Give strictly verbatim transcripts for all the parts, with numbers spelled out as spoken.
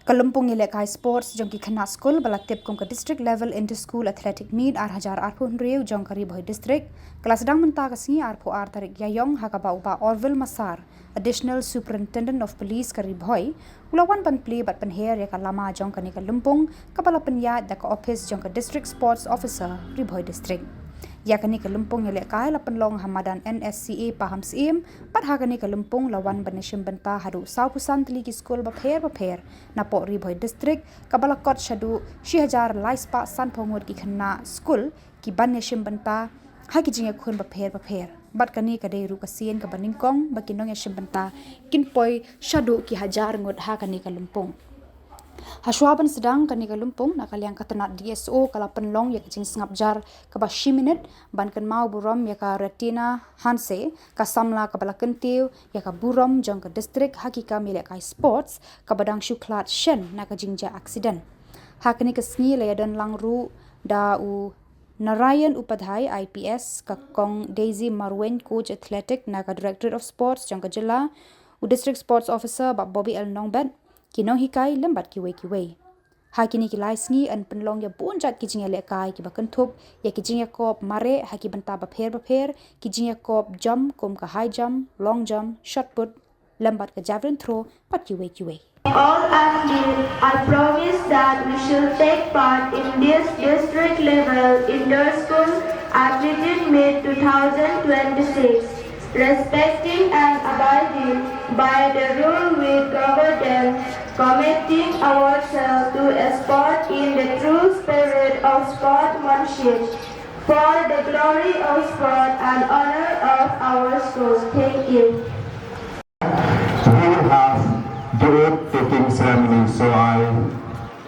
Ka lympung ïalehkai sports jong ki khynnah skul ba la tip kum ka District Level Inter School Athletic Meet ar hajar arphew hynriew jong ka Ri Bhoi District ka la sdang mynta ka sngi arphew ar tarik Ïaïong, ha kaba u Bah Orville Massar, Additional Superintendent of Police ka Ri Bhoi, u la wan ban plie bad pynher ïa ka lama jong kane ka lympung kaba la pynïaid da ka ophis jong ka District Sports Officer, Ri Bhoi District. Ïa kane ka lympung ïalehkai la pynlong ha madan N S C A Pahamsyiem, bad ha kane ka lympung la wan ban ïashim bynta haduh sawphew san tylli ki skul bapher bapher napoh Ri Bhoi District, kaba la kot shaduh shi hajar lai spah sanphew ngut ki khynnah skul ki ban ïashim bynta ha ki jingïakhun bapher bapher. Bad kane ka dei ruh ka sien kaba nyngkong ba ki nongïashim bynta kin poi shaduh ki hajar ngut ha kane ka lympung. Hashwa ban sdang kane ka lympung, na ka liang ka tnat D S O ka la pynlong ïa ka jingsngap jar kaba shi minit ban kynmaw burom ïa ka Retina Hanse, ka samla kaba la kyntiew ïa ka burom jong ka district ha ki kam ïalehkai sports kaba dang shu khlad shen na ka jingjia accident. Ha kane ka sngi la ïadon lang ruh da u Narayan Upadhyay I P S, ka Kong Daisy Marwein, Coach Athletic na ka Directorate of Sports jong ka jylla, u District Sports Officer Bah Bobby L Nongbet, ki nonghikai lem bad kiwei kiwei. Ha kine ki lai sngi yn pynlong ïa bun jait ki jingïalehkai kiba kynthup ïa ki jingïakop mareh ha ki bynta bapher bapher, ki jingïakop jump kum ka high jump, long jump, shot put, lem bad ka javelin throw bad kiwei kiwei. All active, I promise that we shall take part in this district level inter-school athletic meet two thousand twenty-six, respecting and abiding by the rule we govern them, committing ourselves to a sport in the true spirit of sportsmanship, for the glory of sport and honor of our school. Thank you. We will have the oath taking ceremony, so I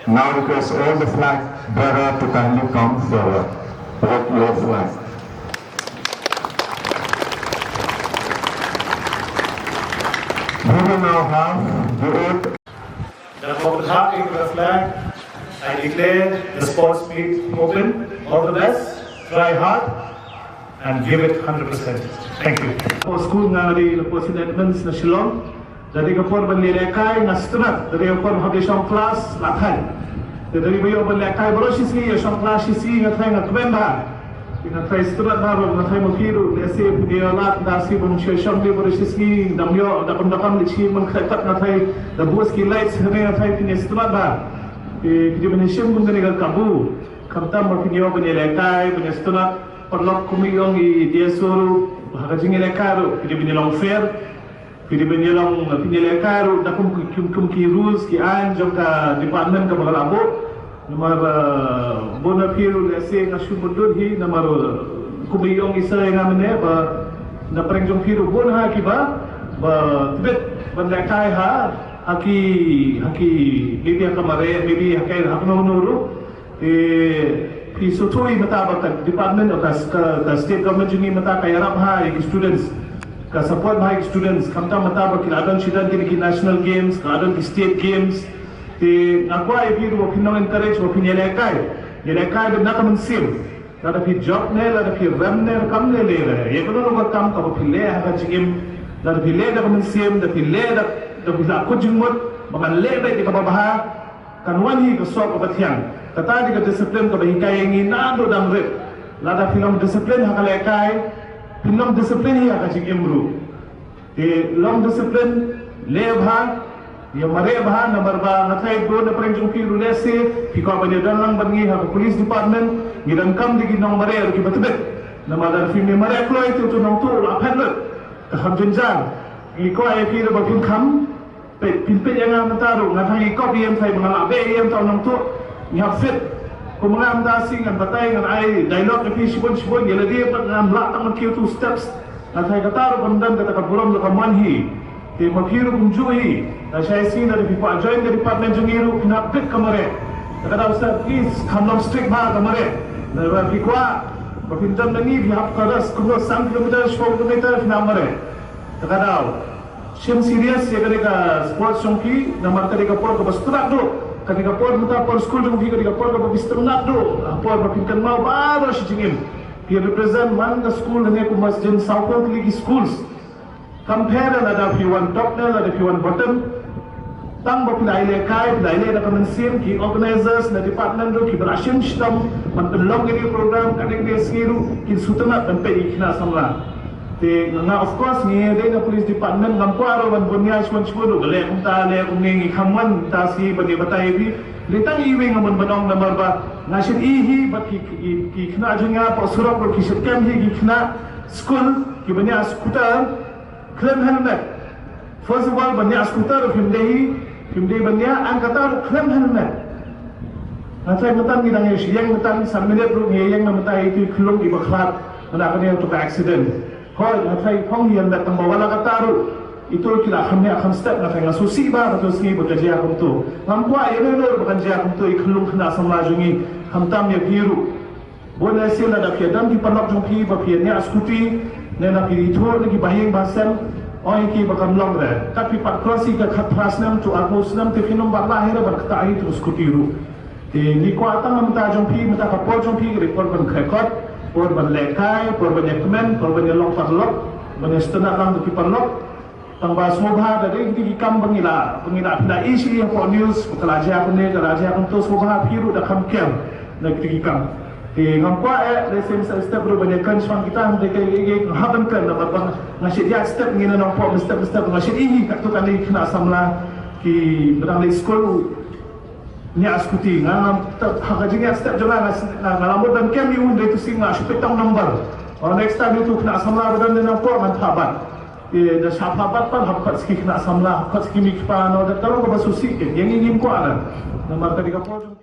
now request all the flag bearer to kindly come forward with your flag. We will now have the oath. That for the heart of the flag, I declare the sports meet open. All the best, try hard, and give it hundred percent. Thank you. Por skul nga dei la por sien admins na Shillong. Da dei ka por ban ïalehkai nga sngewtynnat. Da dei ka por hap ïa shong klas la thaiñ. Da dei ba ïoh ban lehkai baroh shi sngi, ïa shong klas shi sngi nga thaiñ, nga kmen bha. Nga thaiñ sngewtynnat bha, nga thaiñ ma phi ruh, lehse phi dei ïa lad da shi ban shu shong dei baroh shi sngi, dang ïoh da kam da kam leit shi man khlem pat nga thaiñ da bus ki lights hynrei nga thaiñ phi dei sngewtynnat bha. Phi dei ban ïashim kum kane ka kabu. Khamtam ba phi ïoh ban ïalehkai, ban ïa sngewtynnat, paralok kum i ong i D S O ruh, ha ka jingïalehkai ruh phi dei ban ïalong fair, phi dei ban ïalong, phi dei ban ïalehkai ruh da kum, kum, kum ki rules ki aiñ jong ka department kaba ka la buh. Namar, eh, bun na phi ruh lehse nga shu mutdur hi, namar, eh, kum i ong i sa ïa nga mynne ba na pdeng jong phi ruh bun ha kiba ba tbit ban lehkai ha, ha ki, ha ki, maybe ha ka mareh, maybe ha ka, ha kano kano ruh. Te phi sngewthuh hi mynta ba ka department, ka, ka, ka state government jong ngi mynta ka ïarap bha ïa ki students, ka support bha ïa ki students, khamtam mynta ba ki la don shadon kine ki national games, ki la don ki state games. Te nga kwah ïa phi ruh ba phin nang encourage, ba phin ïalehkai, ïalehkai beit na ka mynsiem. Lada phi jop ne, lada phi rem ne, kam lei lei re, ïa kano kano ka kam kaba phi leh ha ka jingim, lada phi leh da ka mynsiem, da phi leh da, da phi la kut jingmut ba ngan leh beit ïa kaba bha, kan wan hi ka soh kaba thiang. Kata dei ka discipline kaba hikai ïa ngi naduh dang rit. Lada phi long discipline ha ka lehkai, phin long discipline hi ha ka jingim ruh. Te long discipline, leh bha, ïa mareh bha, namar ba nga thaiñ bun na pdeng jong phi ruh lehse phi kwah ban ïadon lang bad ngi ha ka police department, ngi donkam da ki nongmareh ruh kiba tbit. Namar lada phim ïa mareh kloi te uto u nongtuh u la phet lut. Ka kham jynjar. Ngi kwah ïa phi ruh ba phin kham Peit, phin peit ïa nga mynta ruh, nga thang i kop ïa em thai ba nga la beh ïa em tau nongtuh, ngi hap fit. Kum nga mynta shi ngan batai ngan ai dialogue ïa phi shibun shibun ïa lade pat ngam lah tang ma kiew two steps. Nga thai kata ruh ban don kata ka burom da ka mon hi. Te ma phi ruh kumjuh hi. Nga shai shi ngan da phi kwah join ka department jong ngi ruh phin hap bit ka mareh. Da ka daw sa please kham long strict bha ka mareh. Da ba phi kwah ba phin don ma ngi phi hap ka ras kumno san kilometer shiphew kilometer phin hap mareh. Da ka daw. Shim serious ïa kane ka sports jong phi, namar kane ka por kaba sngewtynnat duh, kane ka por mynta por skul jong phi, kane ka por kaba phi sngewtynnat duh, ha por ba phin kynmaw baroh shi jingim. Phi represent man ka skul hane kumba sdang saw tylli ki schools. Compare lada phi wan top ne lada phi wan bottom. Tang ba phi la ïalehkai, phi la ïaleh da ka mynsiem, ki organizers na department ruh kiba la shim shitom ban pynlong ïa kane ka program, katne katne sngi ruh kin sngewtynnat ban peit ïa ki khynnah samla. Te nga, of course, ngi dei na police department, ngam kwah ruh ban bun ïa shibun shibun ruh, leh kumta, leh kumne, ngi kham wan mynta sngi ban ïa batai ïa phi. Dei tang iwei nga bun ban ong namar ba nga shait hi bad ki, ki, ki khynnah jong nga hapoh surok ruh ki shait kem hi, ki khynnah skul kiba ñiah scooter khlem helmet. First of all, ban ñiah scooter phim dei hi, phim dei ban ñiah, and kata ruh khlem helmet. Nga tharai mynta ngi dang ïeng, mynta san minit ruh ngi ïeng na mynta ïa itu i khyllung iba khlad na kane kato ka accident. Hooid, nga tharai phong hi helmet, tang ba wat la kata ruh ito ki la kham ñiah kham step. Nga tharai nga sngewsih ba kato sngi ba ka jia kumto. Ngam kwah ïa uno uno ruh ba kan jia kumto ïa i khyllung khynnah samla jong ngi, khamtam ïa phi ruh. Bun lehse lada phi ïadon ki paralok jong phi ba phi ïa ñiah scooty, ne lada phi ithuh na ki bahaïing bahasem, ong ïa ki ba kam long re. Kat phi pat cross ïa ka khatphra snem to arphew snem te phin ym pat lah hi re ban ktah ïa itu scooty ruh. Te ngi kwah tang na bynta jong phi, bynta ka por jong phi ka dei por ban khreh kot, por ban lehkai, por ban ïakmen, por ban ïalong paralok, ban ïasngewtynnat lang da ki paralok. Tang ba sngewbha, da dei kito ki kam ba ngi la, ba ngi la, phi la ïohi hapoh news ba ka la jia kumne, ka la jia kumto, sngewbha phi ruh da kham care na kito ki kam. Te ngam kwah eh lehse mynstep ruh ban ïakren shaphang kita, hynrei kaei kaei nga hap ban kren namar ba nga shait ïaid step, ngi na Nongpoh mynstep mynstep nga shait ïohi katto katne ki khynnah samla kiba dang leit skul ñiah scooty. Nga, nga, ha ka jingïaid step jong nga, nga, nga la mut ban kem ïa u, hynrei to sngi nga shu peit tang number. Oh, next time ïa uto u khynnah samla ba don na Nongpoh ngan phah bat. Te da shah phah bat pat, hap khot sha ki khynnah samla, hap khot sha ki kmie ki kpa, no, da ka long kaba sngewsih. Te ïa ngi ngim kwah lad. Namar ka dei ka por jong ki.